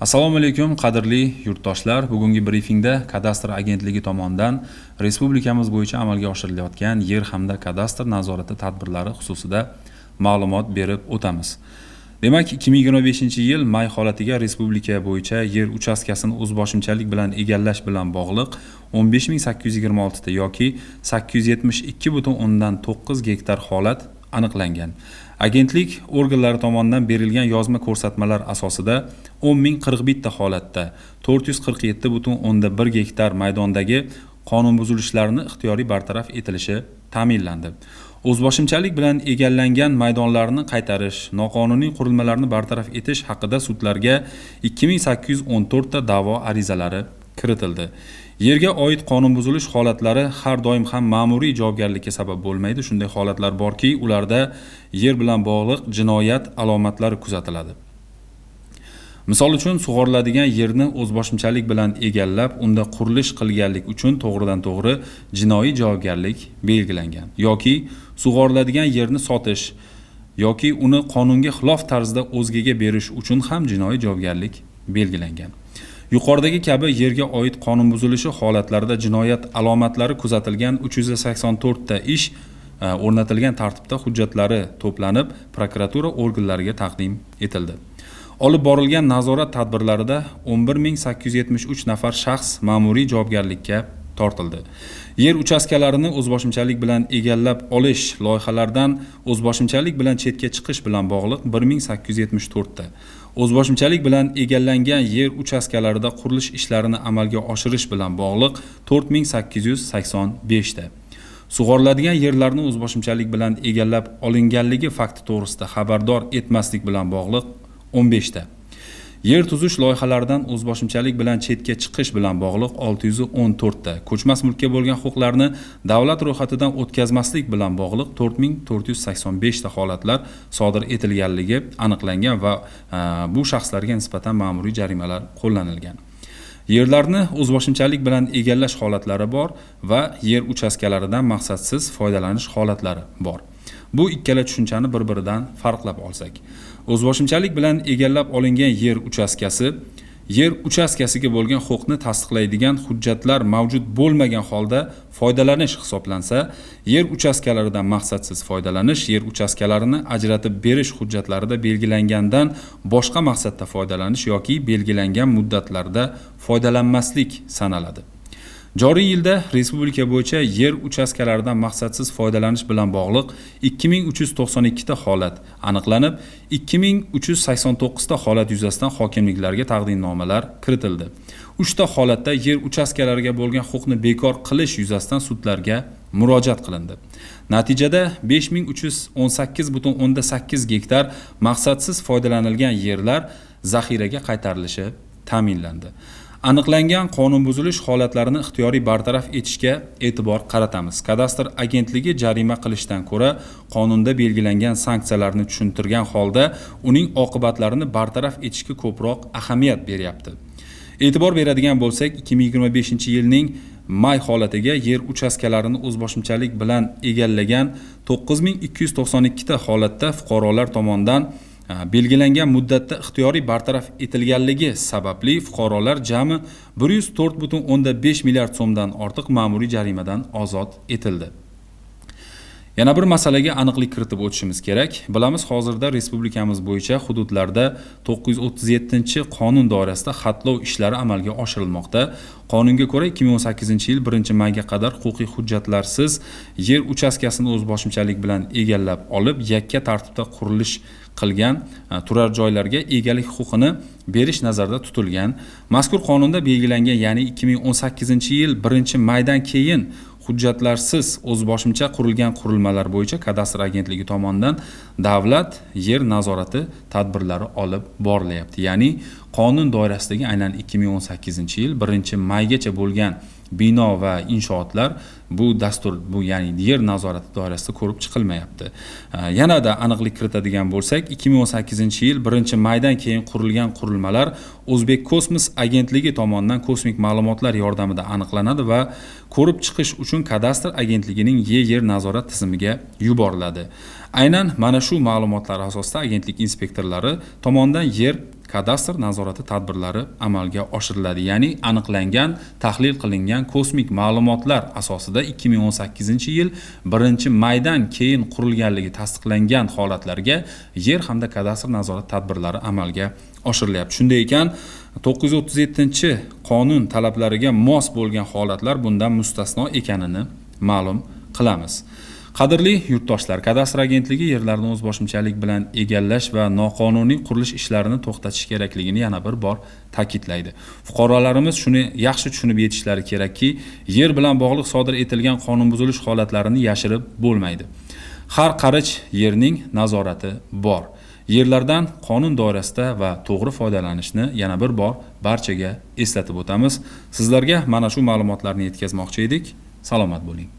Assalomu alaykum, qadrli yurtdoshlar. Bugungi brifingda Kadastr agentligi tomonidan respublikamiz bo'yicha amalga oshirilayotgan yer hamda kadastr nazorati tadbirlari xususida ma'lumot berib o'tamiz. Demak, 2025-yil may holatiga respublika bo'yicha yer uchastkasini o'zboshimchalik bilan egallash bilan bog'liq 15826 ta yoki 872,9 gektar holat aniqlangan. Agentlik organlari tomonidan berilgan yozma ko'rsatmalar asosida 10041 ta holatda 447,1 gektar maydondagi qonunbuzilishlarni ixtiyoriy bartaraf etilishi ta'minlandi. O'zboshimchalik bilan egallangan maydonlarni qaytarish, noqonuniy qurilmalarni bartaraf etish haqida sudlarga 2814 ta da'vo arizalari kiritildi. Yerga oid qonunbuzilish holatlari har doim ham ma'muriy javobgarlikka sabab bo'lmaydi. Shunday holatlar borki, ularda yer bilan bog'liq jinoyat alomatlari kuzatiladi. Misol uchun, sug'oriladigan yerni o'zboshimchalik bilan egallab, unda qurilish qilganlik uchun to'g'ridan-to'g'ri jinoiy javobgarlik belgilangan yoki sug'oriladigan yerni sotish yoki uni qonunga xilof tarzda o'zgaga berish uchun ham jinoiy javobgarlik belgilangan. Yuqoridagi kabi yerga oid qonun buzilishi holatlarida jinoyat alomatlari kuzatilgan 384 ta ish o'rnatilgan tartibda hujjatlari to'planib, prokuratura organlariga taqdim etildi. Olib borilgan nazorat tadbirlarida 11873 nafar shaxs ma'muriy javobgarlikka tortildi. Yer uchastkalarini o'zboshimchalik bilan egallab olish, loyihalardan o'zboshimchalik bilan chetga chiqish bilan bog'liq 1874 ta, o'zboshimchalik bilan egallangan yer uchastkalarida qurilish ishlarini amalga oshirish bilan bog'liq 4885 ta, sug'oriladigan yerlarni o'zboshimchalik bilan egallab olinganligi fakti to'g'risida xabardor etmaslik bilan bog'liq 15 ta, yer tuzish loyihalaridan o'zboshimchalik bilan chetga chiqish bilan bog'liq 614 ta, ko'chmas mulkka bo'lgan huquqlarni davlat ro'yxatidan o'tkazmaslik bilan bog'liq 4485 ta holatlar sodir etilganligi aniqlangan va bu shaxslarga nisbatan ma'muriy jarimalar qo'llanilgan. Yerlarni o'zboshimchalik bilan egallash holatlari bor va yer uchastkalaridan maqsadsiz foydalanish holatlari bor. Bu ikkala tushunchani bir-biridan farqlab olsak, o'zboshimchalik bilan egallab olingan yer uchastkasi yer uchastkasiga bo'lgan huquqni tasdiqlaydigan hujjatlar mavjud bo'lmagan holda foydalanish hisoblansa, yer uchastkalaridan maqsadsiz foydalanish yer uchastkalarini ajratib berish hujjatlarida belgilangandan boshqa maqsadda foydalanish yoki belgilangan muddatlarda foydalanmaslik sanaladi. Joriy yilda respublika bo'yicha yer uchastkalaridan maqsadsiz foydalanish bilan bog'liq 2392 ta holat aniqlanib, 2389 ta holat yuzasidan hokimliklarga taqdimnomalar kiritildi. 3 ta holatda yer uchastkalariga bo'lgan huquqni bekor qilish yuzasidan sudlarga murojaat qilindi. Natijada 5318,8 gektar maqsadsiz foydalanilgan yerlar zaxiraga qaytarilishi ta'minlandi. Aniqlangan qonunbuzilish holatlarini ixtiyoriy bartaraf etishga e'tibor qaratamiz. Kadastr agentligi jarima qilishdan ko'ra qonunda belgilangan sanksiyalarni tushuntirgan holda uning oqibatlarini bartaraf etishga ko'proq ahamiyat beryapti. E'tibor beradigan bo'lsak, 2025-yilning may holatiga yer uchastkalarini o'zboshimchalik bilan egallagan 9292 ta holatda fuqarolar tomonidan belgilangan muddatda ixtiyoriy bartaraf etilganligi sababli fuqarolar jami 104,5 milliard so'mdan ortiq ma'muriy jarimadan ozod etildi. Yana bir masalaga aniqlik kiritib o'tishimiz kerak. Bilamiz, hozirda respublikamiz bo'yicha hududlarda 937-qonun doirasida xatlov ishlari amalga oshirilmoqda. Qonunga ko'ra 2018-yil 1-mayga qadar huquqiy hujjatlarsiz yer uchastkasini o'zboshimchalik bilan egallab olib, yakka tartibda qurilish qilgan turar joylarga egalik huquqini berish nazarda tutilgan. Mazkur qonunda belgilangan, ya'ni 2018-yil 1-maydan keyin hujjatlarsiz o'zboshimcha qurilgan qurilmalar bo'yicha Kadastr agentligi tomonidan davlat yer nazorati tadbirlari olib borilyapti. Ya'ni qonun doirasidagi aynan 2018-yil 1-maygacha bo'lgan bino va inshootlar bu dastur, bu ya'ni yer nazorati doirasida ko'rib chiqilmayapti. Yanada aniqlik kiritadigan bo'lsak, 2018-yil 1-maydan keyin qurilgan qurilmalar O'zbek kosmos agentligi tomonidan kosmik ma'lumotlar yordamida aniqlanadi va ko'rib chiqish uchun Kadastr agentligining yer nazorat tizimiga yuboriladi. Aynan mana shu ma'lumotlar asosida agentlik inspektorlari tomonidan yer kadastr nazorati tadbirlari amalga oshiriladi. Ya'ni aniqlangan, tahlil qilingan kosmik ma'lumotlar asosida 2018-yil 1-maydan keyin qurilganligi tasdiqlangan holatlarga yer hamda kadastr nazorat tadbirlari amalga oshirilyapti. Shunday ekan, 937-qonun talablariga mos bo'lgan holatlar bundan mustasno ekanini ma'lum qilamiz. Qadrli yurtdoshlar, kadastr agentligi yerlarni o'zboshimchalik bilan egallash va noqonuniy qurilish ishlarini to'xtatish kerakligini yana bir bor ta'kidlaydi. Fuqarolarimiz shuni yaxshi tushunib yetishlari kerakki, yer bilan bog'liq sodir etilgan qonunbuzilish holatlarini yashirib bo'lmaydi. Har qarich yerning nazorati bor. Yerlardan qonun doirasida va to'g'ri foydalanishni yana bir bor barchaga eslatib o'tamiz. Sizlarga mana shu ma'lumotlarni yetkazmoqchi edik. Salomat bo'ling.